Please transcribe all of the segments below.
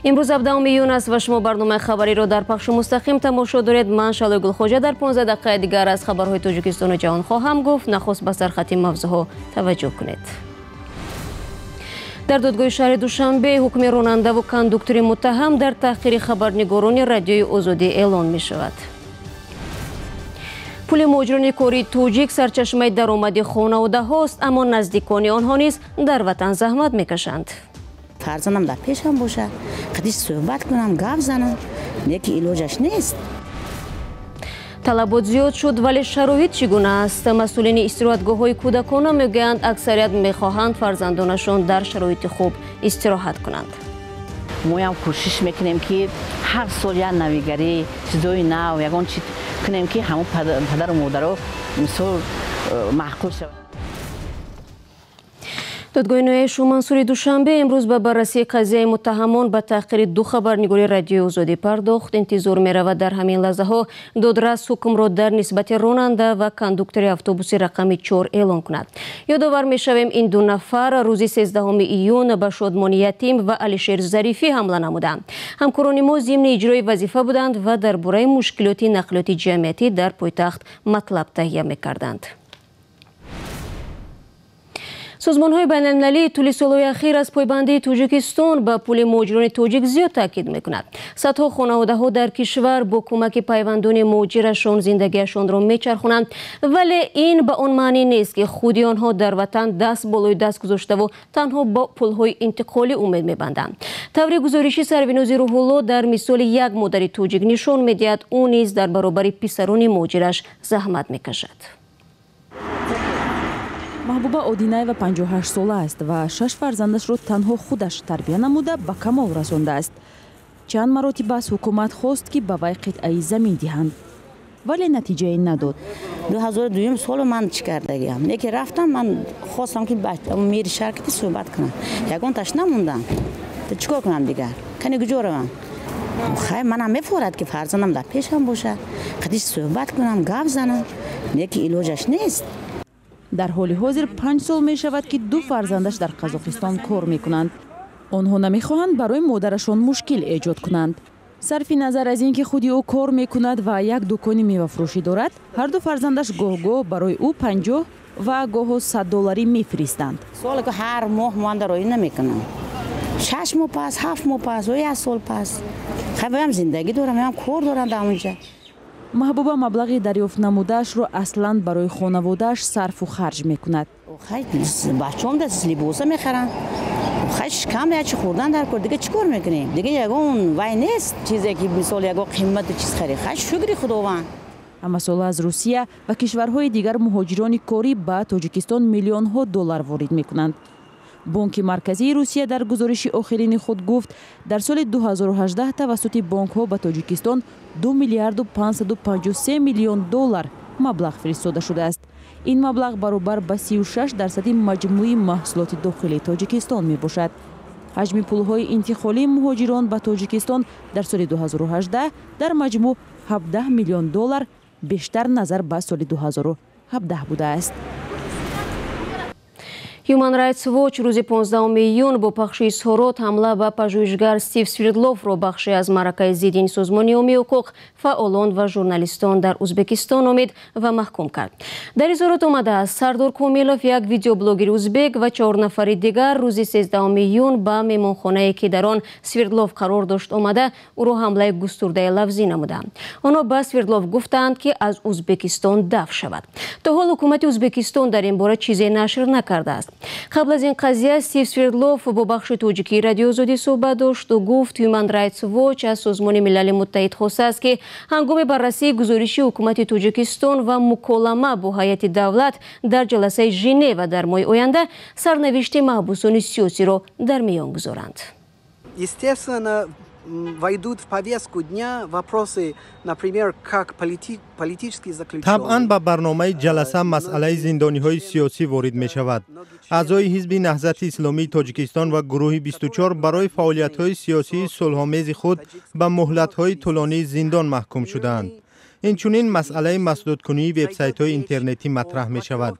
Имрӯз 17 июн аст ва шумо барномаи хабариро дар пахши мустақим тамошо доред. Ман Шалои Гулхоҷа дар 15 дақиқаи дигар аз хабарҳои Тоҷикистону ҷаҳон хоҳам гуфт. Нахуст ба сархати мавзӯъҳо таваҷҷӯҳ кунед. Дар додгоҳи шаҳри Душанбе ҳукми ронандаву кондуктори муттаҳам дар таҳқири хабарнигорони Радиои Озодӣ эълон мешавад. Пули муҳоҷирони кории тоҷик сарчашмаи даромади хонаводаҳост, аммо наздикони онҳо низ дар ватан заҳмат мекашанд. Фарзандам дар пешам бошад, қадиш суҳбат кунам, гап занам, лекин илоҷаш нест. Талабот зиёд шуд, вале шароит чӣ гуна аст? Масъулини истироҳатгоҳҳои кӯдакона мегӯянд, аксарият мехоҳанд фарзандонашон дар шароити хуб истироҳат кунанд. Моям кӯшиш мекунем, ки ҳар сол як навигарӣ, чизои нав, ягон чи кунем, ки ҳамон падару модаро мисол маъқул шавад. Додгоҳи ноҳияи Шоҳмансури Душанбе имрӯз ба баррасии қазияи муттаҳамон ба таҳқири ду хабарнигори Радиои Озодӣ пардохт. Интизор меравад, дар ҳамин лаҳзаҳо додрас ҳукмро дар нисбати ронанда ва кондуктори автобуси рақами 4 эълон кунад. Ёдовар мешавем, ин ду нафар рӯзи 13 июн ба Шодмони Ятим ва Алишер Зарифӣ ҳамла намуданд. Ҳамкорони мо зимни иҷрои вазифа буданд ва дар бораи мушкилоти нақлиёти ҷамъиятӣ дар пойтахт матлаб таҳия мекарданд. Созмонҳои байналмилалӣ тӯли солҳои ахир аз пойбандии Тоҷикистон ба пули муҳоҷирони тоҷик зиёд таъкид мекунад. Садҳо хонаводаҳо дар кишвар бо кӯмаки пайвандони муҳоҷирашон зиндагиашонро мечархонанд, вале ин ба он маънӣ нест, ки худи онҳо дар ватан даст болои даст гузоштаву танҳо бо пулҳои интиқолӣ умед мебанданд. Таври гузориши Сарвинози Рӯҳулло дар мисоли як модари тоҷик нишон медиҳад, ӯ низ дар баробари писарони муҳоҷираш заҳмат мекашад. Маҳбуба Одинаева 58 сола аст ва шаш фарзандашро танҳо худаш тарбия намуда, ба камол расондааст. Чанд маротиба аз ҳукумат хост, ки ба вай қитъаи замин диҳанд, вале натиҷае надод. 2002 солу ман чӣ кардагиам, неки рафтам, ман хостам, ки мери шаҳр ки суҳбат кунам, ягонташ намондам. Чӣ кор кунам дигар? Кани куҷо равам? Хай, манам мефорад, ки фарзандам дар пешам бошад, қадиш суҳбат кунам, гап занам, лекин илоҷаш нест. Дар ҳоли ҳозир 5 сол мешавад, ки ду фарзандаш дар Қазоқистон кор мекунанд. Онҳо намехоҳанд барои модарашон мушкил эҷод кунанд. Сарфи назар аз ин ки худи ӯ кор мекунад ва як дукони мевафурӯшӣ дорад, ҳарду фарзандаш гоҳ-гоҳ барои ӯ 50 ва гоҳо 100 долларӣ мефиристанд. Соле ки ҳар моҳ ман дароӣ намекунам, 6 моҳ пас, 7 моҳ пас ё як сол пас. Хай, воям зиндагӣ дорам, ям кор дорам дар онҷа. Маҳбуба маблағи дарёфт намудаашро аслан барои хонаводааш сарфу харҷ мекунад. Хай, бачаам да либоса мехарам, хай, шикам ячи хӯрдан дар кор. Дига чӣ кор мекунем? Дига ягон вай нест, чизе ки мисол ягон қимату чиз харид. Хай, шукри Худованд. Ҳамасола аз Русия ва кишварҳои дигар муҳоҷирони корӣ ба Тоҷикистон миллионҳо доллар ворид мекунанд. Бонки Марказии Русия дар гузориши охирини худ гуфт, дар соли 2018 тавассути бонкҳо ба Тоҷикистон 2 миллиарду 553 миллион доллар маблағ фиристода шудааст. Ин маблағ баробар ба 36 дарсади маҷмӯи маҳсулоти дохилии Тоҷикистон мебошад. Ҳаҷми пулҳои интиқолии муҳоҷирон ба Тоҷикистон дар соли 2018 дар маҷмӯъ 17 миллион доллар бештар назар ба соли 2017 будааст. Human Rights Watch рӯзи 15 июн бо пахши изҳорот ҳамла ба пажӯҳишгар Стив Свердловро бахше аз маъракаи зидди ин созмони ҳомии ҳуқуқ, фаъолон ва журналистон дар Узбекистон номид ва маҳкум кард. Дар изҳорот омадааст, Сардор Комилов, як видеоблогери узбек, ва чор нафари дигар рӯзи 13 июн ба меҳмонхонае, ки дар он Свердлов қарор дошт, омада, ӯро ҳамлаи густурдаи лафзӣ намуданд. Онҳо ба Свердлов гуфтанд, ки аз Узбекистон дафъ шавад. То ҳол ҳукумати Узбекистон дар ин бора чизе нашр накардааст. Қабл аз ин қазия Стив Свердлов бо бахши тоҷикии Радиои Озодӣ суҳбат дошт. Ӯ гуфт, Human Rights Watch аз Созмони Милали Муттаҳид хостааст, ки ҳангоми баррасии гузориши ҳукумати Тоҷикистон ва муколама бо ҳайати давлат дар ҷаласаи Женева дар моҳи оянда сарнавишти маҳбусони сиёсиро дар миён гузоранд. Естественно, войдут в повестку дня вопросы, например, как политические заключенные. Табъан, ба барномаи ҷаласа масъалаи зиндониҳои сиёсӣ ворид мешавад. Аъзои Ҳизби Наҳзати Исломии Тоҷикистон ва гурӯҳи 24 барои фаъолиятҳои сиёсии сулҳомези худ ба муҳлатҳои тӯлонии зиндон маҳкум шудаанд. Инчунин масъалаи масдудкунии вебсайтҳои интернетӣ матраҳ мешавад.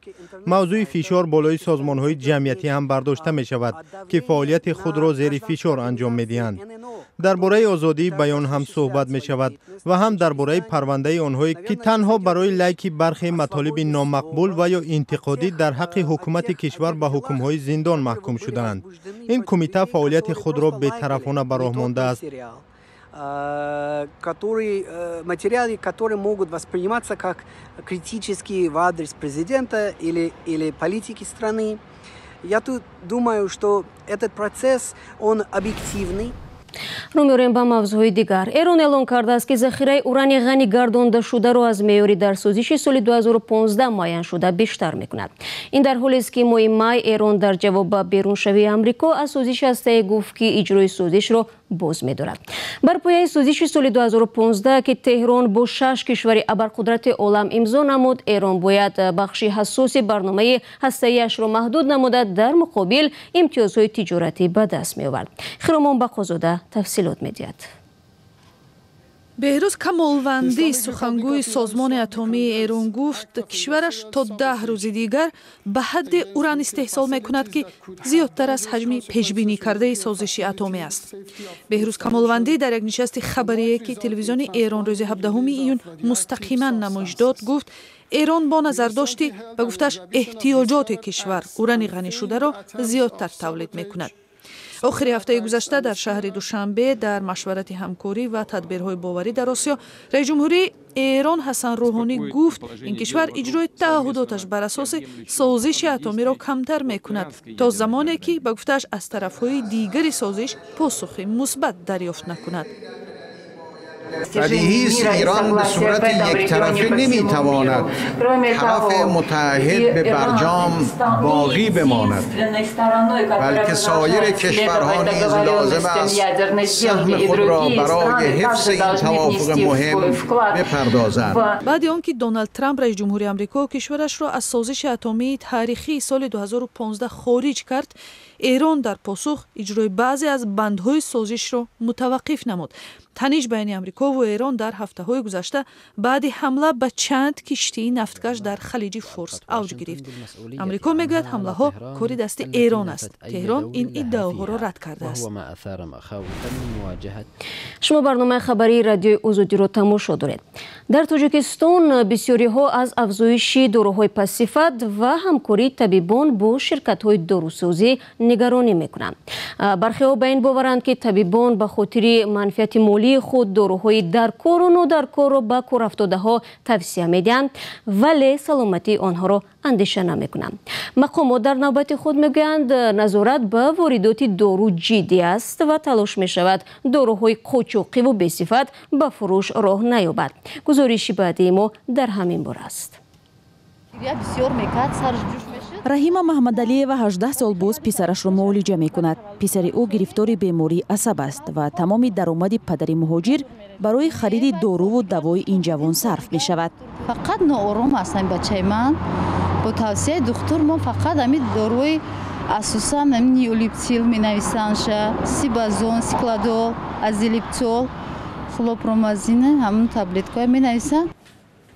Мавзӯи фишор болои созмонҳои ҷамъиятӣ ҳам бардошта мешавад, ки фаъолияти худро зери фишор анҷом медиҳанд. Дар бораи озодии баён ҳам суҳбат мешавад ва ҳам дар бораи парвандаи онҳое, ки танҳо барои лайки бархе матолиби номақбул ва ё интиқодӣ дар ҳаққи ҳукумати кишвар ба ҳукмҳои зиндон маҳкум шудаанд. Ин кумита фаъолияти худро бетарафона ба роҳ мондааст. Которые, материалы, которые могут восприниматься как критические в адрес президента или политики страны. Я тут думаю, что этот процесс, он объективный. Рӯ меорем ба мавзӯъҳои дигар. Эрон эълон кардааст, ки захираи урани ғанӣ гардондашударо аз меъёри дар созиши соли 2015 муайяншуда бештар мекунад. Ин дар ҳолест, ки моҳи май Эрон дар ҷавоб ба беруншавии Амрико аз созиши ҳастаӣ гуфт, ки иҷрои созишро боз медорад. Бар пояи созиши соли 2015, ки Теҳрон бо шаш кишвари абарқудрати олам имзо намуд, Эрон бояд бахши ҳассоси барномаи ҳастаиашро маҳдуд намуда, дар муқобил имтиёзҳои тиҷоратӣ ба даст меовард. Хиромон Бақозода тафсилот медиҳад. Беҳрӯз Камолвандӣ, сухангӯи Созмони атомии Эрон, гуфт, кишвараш то 10 рӯзи дигар ба ҳадде уран истеҳсол мекунад, ки зиёдтар аз ҳаҷми пешбинӣ кардаи созиши атомӣ аст. Беҳрӯз Камолвандӣ дар як нишасти хабарие, ки телевизиони Эрон рӯзи 17 июн мустақиман намоиш дод, гуфт, Эрон бо назардошти, ба гуфтааш, эҳтиёҷоти кишвар урани ғанишударо зиёдтар тавлид мекунад. Охири ҳафтаи гузашта дар шаҳри Душанбе, дар машварати ҳамкорӣ ва тадбирҳои боварӣ дар Осиё, раисҷумҳурии Эрон Ҳасан Рӯҳонӣ гуфт, ин кишвар иҷрои таъҳудоташ бар асоси созиши атомиро камтар мекунад, то замоне ки, ба гуфтааш, аз тарафҳои дигари созиш посухи мусбат дарёфт накунад. بدیهی است ایران به صورت یک طرفه نمیتواند طرف متعهد به برجام باقی بماند، بلکه سایر کشورها نیز لازم است سهم خود را برای حفظ این توافق مهم بپردازند. Баъди он ки Доналд Трамп, раиси ҷумҳури Амрико, кишварашро аз созиши атомии таърихии соли 2015 хориҷ кард, Эрон дар посух иҷрои баъзе аз бандҳои созишро мутаваққиф намуд. Таниш байни Амрикову Эрон дар ҳафтаҳои гузашта баъди ҳамла ба чанд киштии нафткаш дар Халиҷи Форс авҷ гирифт. Амрико мегӯяд, ҳамлаҳо кори дасти Эрон аст. Теҳрон ин иддаоҳоро рад кардааст. Шумо барномаи хабарии Радиои Озодиро тамошо доред. Дар Тоҷикистон бисёриҳо аз афзоиши доруҳои пастсифат ва ҳамкории табибон бо ширкатҳои дорусозӣ нигаронӣ мекунанд. Бархеҳо ба ин боваранд, ки табибон ба хотири манфиати молии худ доруҳои даркору нодаркорро ба корафтодаҳо тавсия медиҳанд, вале саломатии онҳоро андеша намекунанд. Мақомот дар навбати худ мегӯянд, назорат ба воридоти дору ҷиддӣ аст ва талош мешавад доруҳои қочоқиву бесифат ба фурӯш роҳ наёбад. Гузориши баъдии мо дар ҳамин бора аст. Раҳима Маҳмадалиева 18 сол боз писарашро муолиҷа мекунад. Писари ӯ гирифтори бемории асаб аст ва тамоми даромади падари муҳоҷир барои хариди доруву давои ин ҷавон сарф мешавад. Фақат ноором аст ҳамин бачаи ман. Бо тавсияи духтур мо фақат ҳамин доруи, асосан ҳамин неулептил менависандша, сибазон, сикладол, азилептол, хлорпромазин, ҳамун таблеткаҳо менависанд.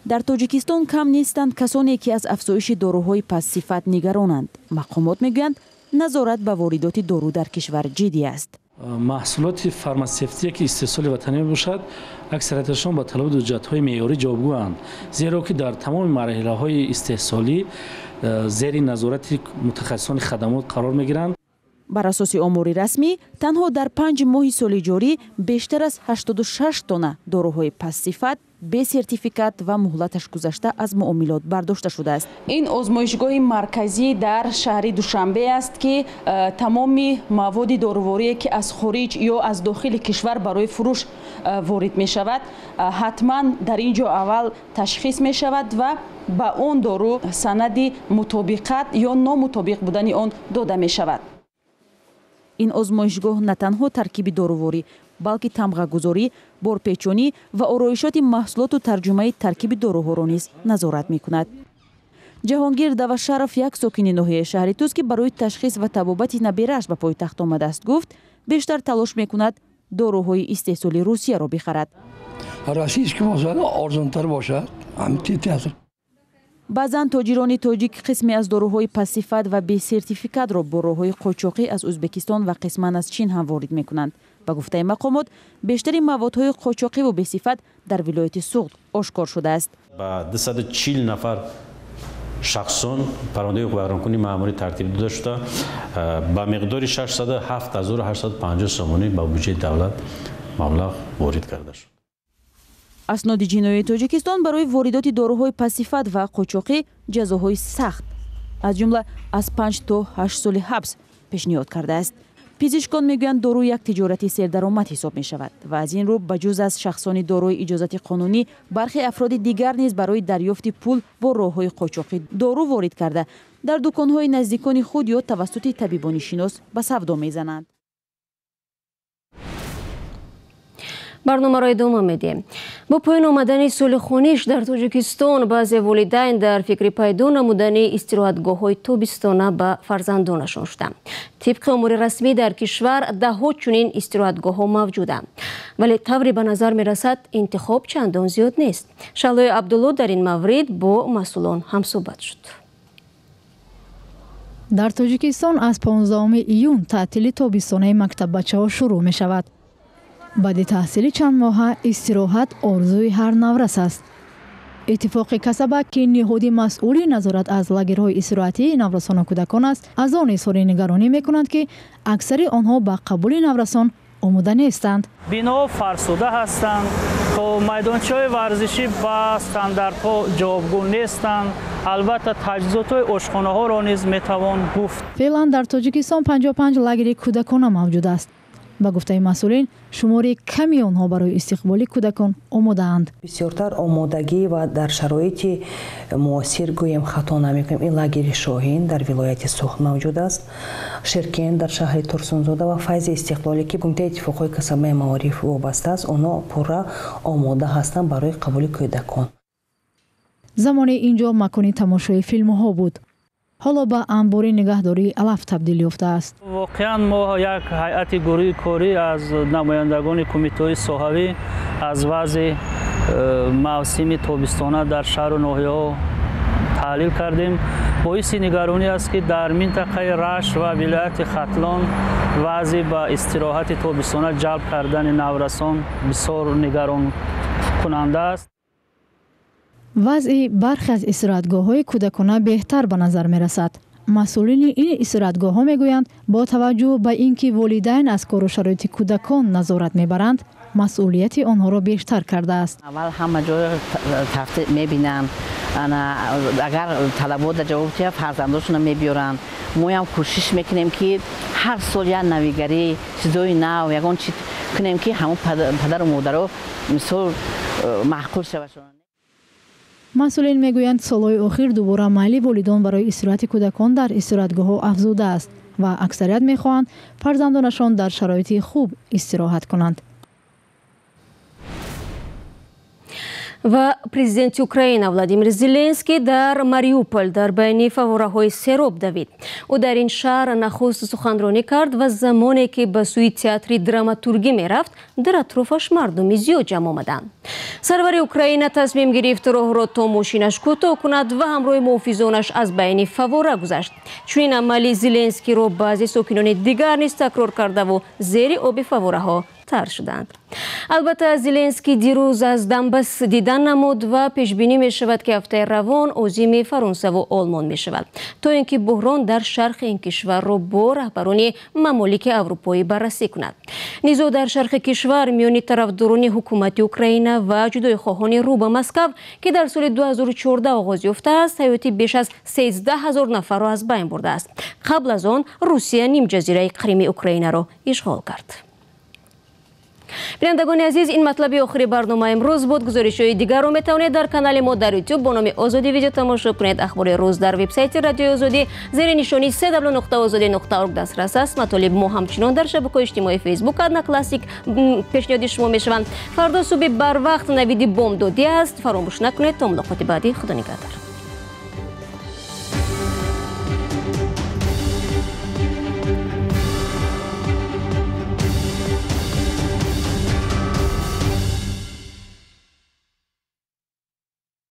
Дар Тоҷикистон кам нестанд касоне, ки аз афзоиши доруҳои пастсифат нигаронанд. Мақомот мегӯянд, назорат ба воридоти дору дар кишвар ҷиддӣ аст. Маҳсулоти фарматсевтие, ки истеҳсоли ватанӣ мебошад, аксарияташон ба талаботи ҳуҷҷатҳои меъёрӣ ҷавобгӯанд, зеро ки дар тамоми марҳилаҳои истеҳсолӣ зери назорати мутахассисони хадамот қарор мегиранд. Бар асоси омори расмӣ, танҳо дар 5 моҳи соли ҷорӣ бештар аз 86 тонна доруҳои пастсифат, бе сертификат ва муҳлаташ гузашта аз муомилот бардошта шудааст. Ин озмоишгоҳи марказӣ дар шаҳри Душанбе аст, ки тамоми маводи доруворие, ки аз хориҷ ё аз дохили кишвар барои фурӯш ворид мешавад, ҳатман дар ин ҷо аввал ташхис мешавад ва ба он дору санади мутобиқат ё номутобиқ будани он дода мешавад. Ин озмоишгоҳ на танҳо таркиби доруворӣ, балки тамғагузорӣ, борпечонӣ ва ороишоти маҳсулоту тарҷумаи таркиби доруҳоро низ назорат мекунад. Ҷаҳонгир Давашаров, як сокини ноҳияи шаҳри Тӯз, ки барои ташхис ва табобати набирааш ба пойтахт омадааст, гуфт, бештар талош мекунад доруҳои истеҳсоли Русияро бихарад. Российский бошад, арзонтар бошад. Баъзан тоҷирони тоҷик қисме аз доруҳои пастсифат ва бесертификатро бо роҳҳои қочоқӣ аз Ӯзбекистон ва қисман аз Чин ҳам ворид мекунанд. Ба гуфтаи мақомот, бештари маводҳои қочоқиву бесифат дар вилояти Суғд ошкор шудааст. Ба 240 нафар шахсон парвандаи ҳуқуқвайронкунии маъмурӣ тартиб дода шуда, ба миқдори 607 850 сомонӣ ба буҷети давлат маблағ ворид карда шуд. Асноди ҷиноии Тоҷикистон барои воридоти доруҳои пастсифат ва қочоқӣ ҷазоҳои сахт, аз ҷумла аз 5 то 8 соли ҳабс пешниҳод кардааст. Пизишкон мегӯянд, дору як тиҷорати сердаромад ҳисоб мешавад ва аз ин рӯ ба ҷуз аз шахсони дорои иҷозати қонунӣ, бархе афроди дигар низ барои дарёфти пул бо роҳҳои қочоқӣ дору ворид карда, дар дуконҳои наздикони худ ё тавассути табибони шинос ба савдо мезананд. Барномаро идома медиҳем. Бо поён омадани соли хониш дар Тоҷикистон баъзе волидайн дар фикри пайдо намудани истироҳатгоҳҳои тобистона ба фарзандонашон шуданд. Тибқи омори расмӣ, дар кишвар даҳҳо чунин истироҳатгоҳҳо мавҷуданд, вале тавре ба назар мерасад, интихоб чандон зиёд нест. Шаҳлои Абдулло дар ин маврид бо масъулон ҳамсӯҳбат шуд. Дар Тоҷикистон аз 15 июн таътили тобистонаи мактаббачаҳо шурӯъ мешавад. Баъди таҳсили чанд моҳа истироҳат орзуи ҳар наврас аст. Иттифоқи касаба, ки ниҳоди масъули назорат аз лагерҳои истироҳатии наврасону кӯдакон аст, аз он изҳори нигаронӣ мекунанд, ки аксари онҳо ба қабули наврасон омода нестанд. Биноҳо фарсуда ҳастанд, то майдончаҳои варзишӣ ба стандартҳо ҷавобгӯ нестанд. Албатта, таҷҳизотҳои ошхонаҳоро низ метавон гуфт. Феълан дар Тоҷикистон 55 лагери кӯдакона мавҷуд аст. Ба гуфтаи масъулин, шумори ками онҳо барои истиқболи кӯдакон омодаанд. Бисёртар омодагӣ ва дар шароити муосир, гӯем, хато намекунем, ин лагери Шоҳин дар вилояти Суғд мавҷуд аст, Ширкен дар шаҳри Турсунзода ва Файзи Истиқлолӣ, ки Кумитаи иттифоқҳои касабаи маориф вобаста аст. Онҳо пурра омода ҳастанд барои қабули кӯдакон. Замоне ин ҷо макони тамошои филмҳо буд, ҳоло ба анбори нигаҳдории алаф табдил ёфтааст. Воқеан, мо як ҳайати гурӯҳи корӣ аз намояндагони кумитаҳои соҳавӣ аз вазъи мавсими тобистона дар шаҳру ноҳияҳо таҳлил кардем. Боиси нигаронӣ аст, ки дар минтақаи Рашт ва вилояти Хатлон вазъи ба истироҳати тобистона ҷалб кардани наврасон бисёр нигаронкунанда аст. Вазъи бархе аз истироҳатгоҳҳои кӯдакона беҳтар ба назар мерасад. Масъулини ин истироҳатгоҳҳо мегӯянд, бо таваҷҷӯҳ ба ин ки волидайн аз кору шароити кӯдакон назорат мебаранд, масъулияти онҳоро бештар кардааст. Аввал ҳама ҷой мебинанд, агар талабот ҷавоб диҳад, фарзандошонро мебиёранд. Моям кӯшиш мекунем, ки ҳар сол як навигарӣ, чизои нав, ягон чи кунем, ки ҳамон падару модаро мисол маъқул шавашон. Масъулин мегӯянд, солҳои охир дубора майли волидон барои истироҳати кӯдакон дар истироҳатгоҳҳо афзудааст ва аксарият мехоҳанд фарзандонашон дар шароити хуб истироҳат кунанд. Ва президенти Украина Владимир Зеленский дар Мариуполь дар байни фаввораҳои сероб давид. Ӯ дар ин шаҳр нахуст суханронӣ кард ва замоне ки ба сӯи театри драматургӣ мерафт, дар атрофаш мардуми зиёд ҷамъ омаданд. Сарвари Украина тасмим гирифт роҳро то мошинаш кӯтоҳ кунад ва ҳамроҳи муҳофизонаш аз байни фаввора гузашт. Чунин амали Зеленскийро баъзе сокинони дигар низ такрор кардаву зери оби фаввораҳо тар шуданд. Албатта, Зеленский дирӯз аз Донбасс дидан намуд ва пешбинӣ мешавад, ки ҳафтаи равон озими Фаронсаву Олмон мешавад, то ин ки буҳрон дар шарқи ин кишварро бо раҳбарони мамолики аврупоӣ баррасӣ кунад. Низоъ дар шарқи кишвар миёни тарафдорони ҳукумати Украина ва ҷудоихоҳони рӯ ба Москав, ки дар соли 2014 оғоз ёфтааст, ҳаёти беш аз 13 ҳазор нафарро аз байн бурдааст. Қабл аз он Русия нимҷазираи Қрими Украинаро ишғол кард. Бинандагони азиз, ин матлаби охири барнома имрӯз буд. Гузоришҳои дигарро метавонед дар канали мо дар Ютуб бо номи Озодӣ Видео тамошо кунед. Ахбори рӯз дар вебсайти Радиои Озодӣ зери нишони cw.ozodi.org дастрас аст. Матолиби мо ҳамчунон дар шабакаҳои иҷтимоии Фейсбук, Одноклассник пешниҳоди шумо мешаванд. Фардо субҳи барвақт навиди бомдодӣ аст. Фаромӯш накунед. То мулоқоти баъдӣ, Худо нигаҳдор.